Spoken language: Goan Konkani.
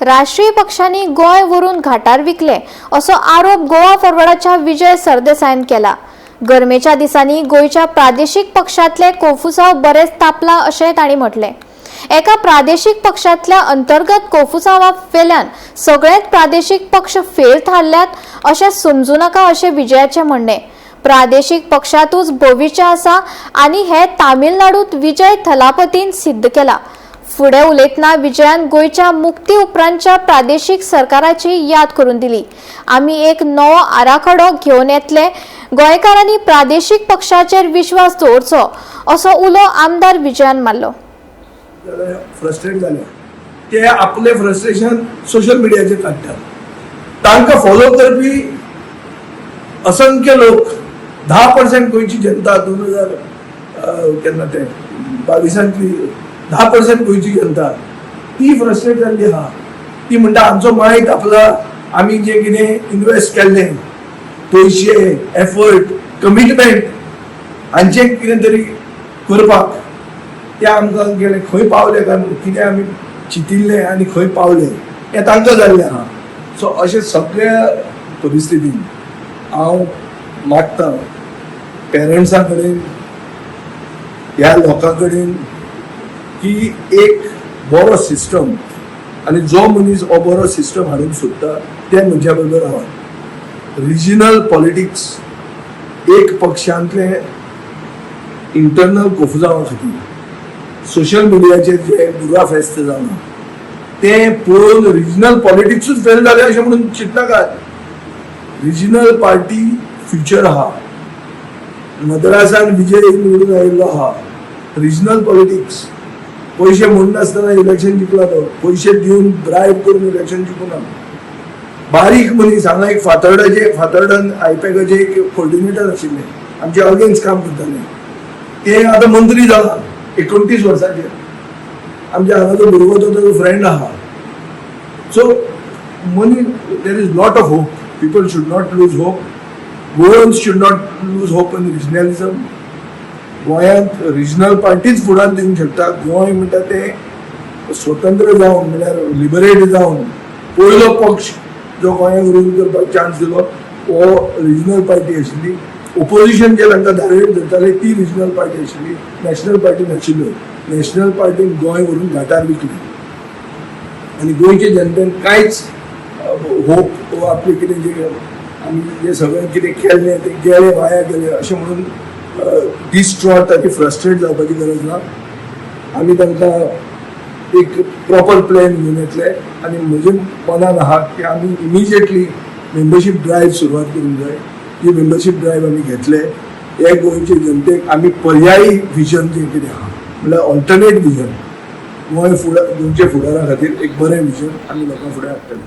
राष्ट्रीय पक्षांनी गोंय व्हरून घाटार विकले असो आरोप गोवा फॉरवर्डाच्या विजय सरदेसायान केला. गरमेच्या दिसांनी गोंयच्या प्रादेशीक पक्षांतले कोफुसांव बरेच तापला अशें तांणी म्हटलें. एका प्रादेशीक पक्षांतल्या अंतर्गत कोफुसांवा वेल्यान सगळेच प्रादेशीक पक्ष फेल थारल्यात अशें समजू नाका अशें विजयाचें म्हणणें. प्रादेशीक पक्षांतूच भविश्य आसा आनी हें तामिळनाडूत विजय थलापतीन सिद्ध केला. फुडें उलयतना विजयान गोंयच्या मुक्ती उपरांतच्या प्रादेशीक सरकाराची याद करून दिली. आमी एक नवो आराखडो घेवन येतले, गोंयकारांनी प्रादेशीक पक्षाचेर विश्वास दवरचो असो उलो आमदार विजयान मारलो. जाल्यार फ्रस्ट्रेट जाले, ते आपले फ्रस्ट्रेशन सोशल मिडियाचेर काडटात. तांकां फॉलो करपी असंख्य लोक. 10% गोंयची जनता, 2000 केन्ना ते 22ली 10% गोंयची जनता ती फ्रस्ट्रेट जाल्ली आहा. ती म्हणटा, आमचो मायक आपला, आमी जे कितें इनवेस्ट केल्लें, पयशे, एफर्ट, कमिटमेंट हांचें कितें तरी करपाक, ते आमकां गेले खंय पावले काय म्हणून, कितें आमी चिंतिल्लें आनी खंय पावले हें तांकां जाल्लें आहा. सो अशें सगळ्या परिस्थितीन हांव मागता पेरंट्सां कडेन, ह्या लोकां कडेन की एक बरो सिस्टम आनी जो मनीस हो बरो सिस्टम हाडूंक सोदता ते मनशा बरोबर रावात. रिजनल पॉलिटिक्स, एक पक्षांतले इंटरनल कोफुजांवा खातीर सोशल मिडियाचेर जे बुरा फेस्त जाला तें पळोवन रिजनल पॉलिटिक्सूच फेल जालें अशें म्हणून चिंतनाकात. रिजनल पार्टी फ्युचर आहा. मद्रासान विजय निवडून आयिल्लो आहा. रिजनल पॉलिटिक्स, पयशे म्हणनासतना इलेक्शन जिखला तो. पयशे दिवन, ब्रायब करून इलेक्शन जिखूना. बारीक मनीस. हांगा एक फातर्डाचे, फातर्डान आयपॅकाचे एक कोऑर्डिनेटर आशिल्ले, आमचे अगेन्स्ट काम करताले, ते आतां मंत्री जाला 29 वर्सांचेर. आमच्या हांगा जो भुरगो तो ताजो फ्रेंड आहा. So money, there is lot of hope. People should not lose hope. Goans should not lose hope in regionalism. गोंयांत रिजनल पार्टीच फुडार दिवंक शकता. गोंय म्हणटा तें स्वतंत्र जावन, म्हणल्यार लिबरेट जावन, पयलो पक्ष जो गोंयांक रूल करपाक चान्स दिलो हो रिजनल पार्टी आशिल्ली. ओपोजिशन जे तांकां धारेर धरताले ती रिजनल पार्टी आशिल्ली, नॅशनल पार्टी नाशिल्ल्यो. नॅशनल पार्टीन गोंय व्हरून घाटार विकली आनी गोंयचे जनतेन कांयच होप वा आपले कितें जे आमी जे सगळें कितें केल्लें तें गेलें, वाया गेलें अशें म्हणून डिस्ट्रॉट आनी फ्रस्ट्रेट जावपाची गरज ना. आमी तांकां एक प्रॉपर प्लॅन घेवन येतले आनी म्हजे मनान आहा की आमी इमिजिएटली मेंबरशीप ड्रायव्ह सुरवात करूंक जाय. ही मेंबरशीप ड्रायव्ह आमी घेतले, हे गोंयचे जनतेक आमी पर्यायी विजन जें कितें आहा, म्हणल्यार ऑल्टरनेट विजन, गोंय फुडार, गोंयच्या फुडारा खातीर एक बरें विजन आमी लोकां फुडें हाडटले.